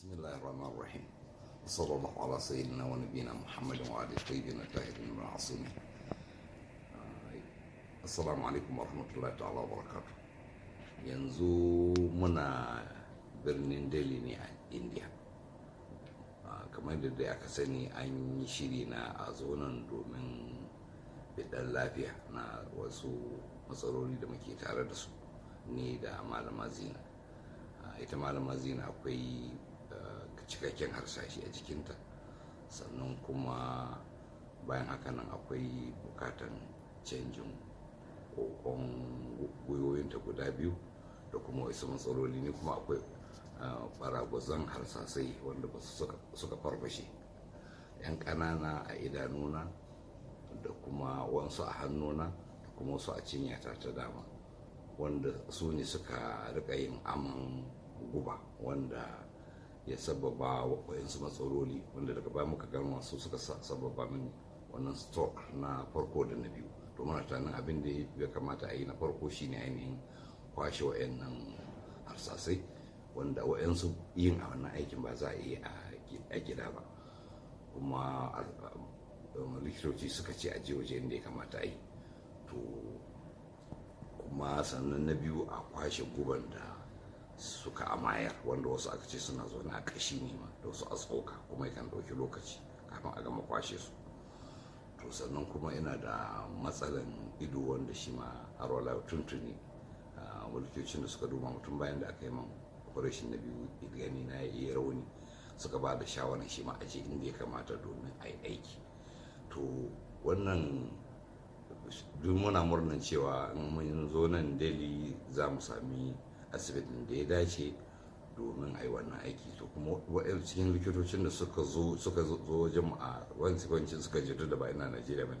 بسم الله الرحمن الرحيم، وصلى الله على سيدنا ونبينا محمد وعلى الطيبين الطاهرين المعصومين. السلام عليكم ورحمة الله تعالى وبركاته. Yanzu muna birnin Delhi ne a India. Kamar da dai aka sani, an yi shiri na a zo nan domin biɗan lafiya na wasu matsaloli da muke tare da su, ni da Malama Zina. Ita Malama Zina akwai cikakken harsashi a jikinta, sannan kuma bayan haka nan akwai bukatan canjin kokon gwiwoyinta guda biyu da kuma wasu matsaloli. Ne kuma akwai baragwazon harsasai wanda ba su suka farfashe yan ƙanana a idanuna da kuma wasu a hannuna da kuma wasu a cinyata ta dama, wanda su ne suka rika yin aman guba wanda ya sababa waɗansu matsaloli, wanda daga baya muka gano su suka sababa mini wannan stroke na farko da na biyu. To, muna tunanin abin da ya kamata a yi na farko shine ainihin kwashe waɗannan harsasai, wanda waɗansu yin a wannan aikin ba za a yi a gida ba, kuma likitoci suka ce a je waje inda ya kamata a yi. To, kuma sannan na biyu, a kwashe guban da suka amayar, wanda wasu aka ce suna zaune a kashi ne ma da wasu a tsoka, kuma yakan ɗauki lokaci kafin a gama kwashe su. To, sannan kuma ina da matsalan ido, wanda shi ma har wala tuntuni likitocin da suka duba mutum bayan da aka yi man operation na biyu, gani na yi rauni, suka ba da shawarar shi ma aje inda ya kamata domin a yi aiki. To, wannan duk muna murnan cewa in mun zo nan Delhi za mu sami asibitin da ya dace domin a yi wannan aiki. To, kuma waɗansu cikin likitocin da suka zo wajen mu a wani wancin suka je, duk da ba ina Najeriya ba,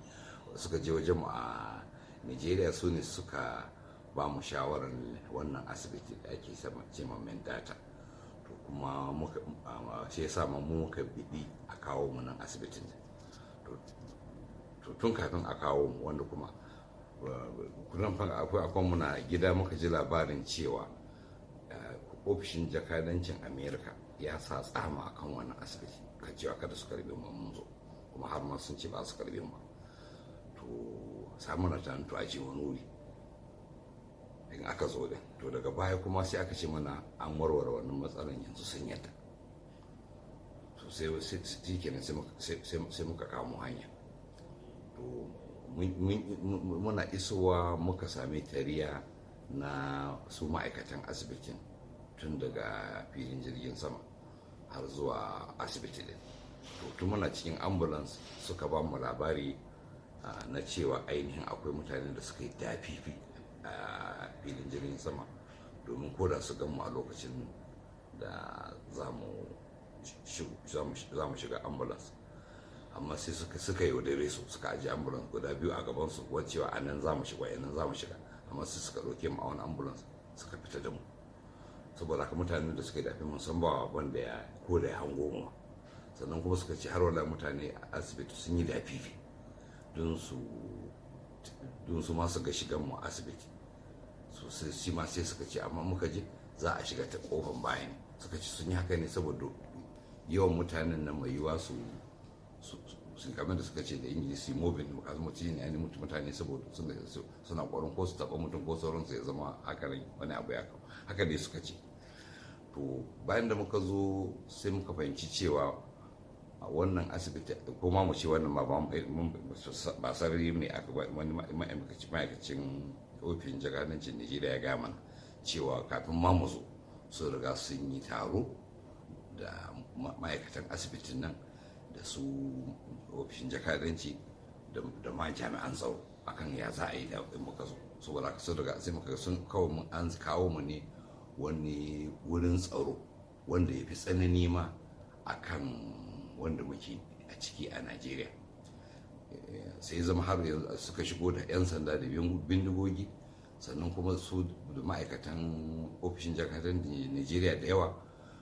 suka je wajen mu a Nigeria, su ne suka ba mu shawarar wannan asibiti da ake ce ma Medanta. To, kuma muka shi yasa ma mu muka biɗi a kawo mu nan asibitin. To, tun kafin a kawo mu, wanda kuma kudan akwai muna gida, muka ji labarin cewa ofishin jakadancin Amerika ya sa tsama akan wannan asibiti kan cewa kada su karbe mu mun zo, kuma har ma sun ce ba su karbe mu. To, samu na tunanin to aje wani wuri in aka zo din. To, daga baya kuma sai aka ce mana an warware wannan matsalan, yanzu sun yadda. To, sai shi kenan, sai muka kamo hanya. To, muna isowa muka sami tariya na su ma'aikatan asibitin tun daga filin jirgin sama har zuwa asibiti din. To, tun muna cikin ambulance suka ba mu labari na cewa ainihin akwai mutane da suka yi dafifi a filin jirgin sama domin koda su gan mu a lokacin da za mu shiga ambulance, amma sai suka yaudare su, suka ajiye ambulance guda biyu a gaban su, wacewa a nan za mu shiga, a nan za mu shiga, amma sai suka ɗauke mu a wani ambulance suka fita da mu. Saboda haka mutanen da suka yi dafi mun san ba wanda ya ko da ya hango mu. Sannan kuma suka ce har wala mutane a asibiti sun yi dafifi don su ma su ga shigan mu asibiti. So sai shi ma sai suka ce amma muka je za a shiga ta kofan baya ne. Suka ce sun yi haka ne saboda yawan mutanen nan, mai yiwa su su, kamar da suka ce da Ingilisi, mobbing, kasu mutum ne ainihin mutane, saboda suna ƙwarin ko su taɓa mutum ko sauransu, ya zama haka ne wani abu ya kawo haka dai suka ce. To, bayan da muka zo sai muka fahimci cewa a wannan asibiti, ko ma mu ce wannan ma ba sarari ne aka wani ma'aikacin ofishin jakadancin Nigeria ya gaya mana cewa kafin ma mu zo sun riga sun yi taro da ma'aikatan asibitin nan da su ofishin jakadanci da ma jami'an tsaro akan ya za a yi da in muka zo. Saboda sun riga sai muka sun kawo mu, an kawo mu ne wani wurin tsaro wanda ya fi tsanani ma akan wanda muke a ciki a Najeriya. Sai zama har yanzu suka shigo da 'yan sanda da bindigogi, sannan kuma su da ma'aikatan ofishin jakadan Nigeria da yawa.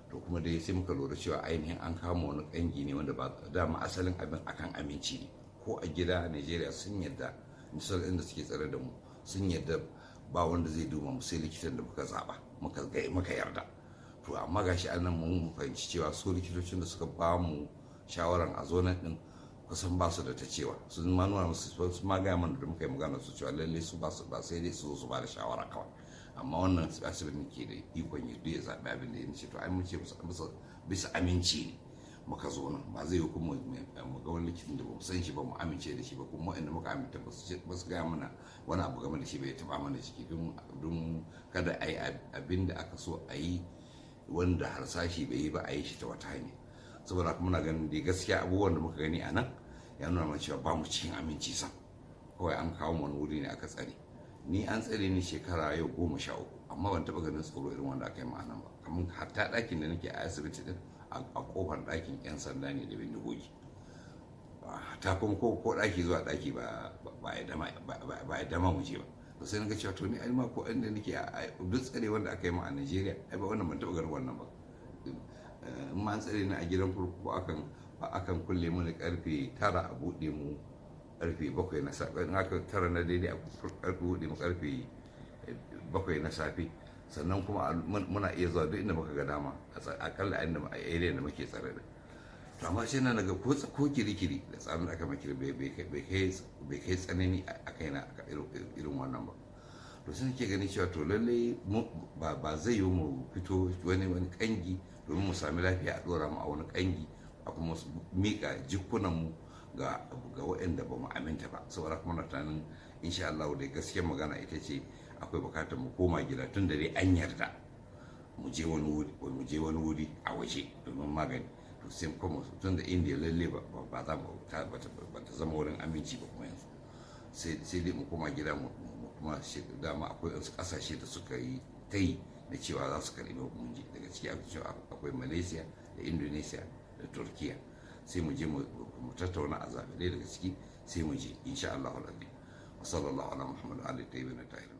To, kuma dai sai muka lura cewa ainihin an kama wani kangi ne wanda ba dama asalin abin akan aminci ne. Ko a gida Nigeria sun yadda, misal inda suke tsare da mu, sun yadda ba wanda zai duba mu sai likitan da muka zaba, muka yarda. To, To amma gashi an nan mun fahimci cewa su likitocin da suka ba mu shawaran a zo nan din kusan ba su da ta cewa. Sun ma nuna musu, sun ma gaya mana da muka yi magana su cewa lalle su ba su ba, sai dai su zo su ba da shawara kawai, amma wannan asibitin ke da ikon ya ya zaɓi abin da ya ce. To ai mun ce bisa aminci ne muka zo nan. Ba zai yi kuma mu ga wani likitan da ba mu san shi ba, mu amince da shi ba, kuma waɗanda muka aminta ba su gaya mana wani abu game da shi ba, ya taɓa mana ciki, don kada a yi abin da aka so a yi wanda harsashi bai yi ba, a yi shi ta wata hanya. Saboda haka muna ganin dai gaskiya abubuwan da muka gani a nan ya nuna mana cewa ba mu cikin aminci sam. Kawai an kawo mu wani wuri ne aka tsare ni. An tsare ni shekara yau 13, amma ban taɓa ganin tsoro irin wanda aka yi ma nan ba. Kamar hatta ɗakin da nake a asibiti din, a kofar ɗakin 'yan sanda ne da bindigogi. Ta kuma ko ɗaki zuwa ɗaki ba ya dama mu je ba. To sai na ga cewa to ni ai ma ko inda nake a duk tsare wanda aka yi ma a Najeriya, ai ba wannan, ban taɓa ganin wannan ba. In ma an tsare ni a gidan kurkuku, akan kulle mu ne karfe 9, a buɗe mu karfe 7 na safe. In aka 9 na daidai, a buɗe mu karfe 7 na safe. Sannan kuma muna iya zuwa duk inda muka ga dama, akalla a area da muke tsare da. To amma sai na ga ko kirikiri da tsarin da aka maki bai kai tsanani a kaina irin wannan ba. To sai nake ganin cewa to lallai ba zai yiwu mu fito wani kangi domin mu sami lafiya, a dora mu a wani kangi, a kuma mika jikunan mu ga waɗanda ba mu aminta ba. Saboda kuma na tunanin insha Allah da gaskiyar magana ita ce akwai bukatar mu koma gida, tun da dai an yarda mu je wani wuri a waje domin magani. To sai mu koma, tun da Indiya lalle ba za mu ba ta zama wurin aminci ba kuma yanzu. Sai dai mu koma gida mu kuma. Dama akwai wasu kasashe da suka yi ta yi da cewa za su karɓi mun je. Daga ciki akwai Malaysia da Indonesia da Turkiya. Sai mu je mu tattauna, a zaɓi ɗaya daga ciki, sai mu je insha Allah. Wa sallallahu ala Muhammad wa alihi tayyibin tahirin.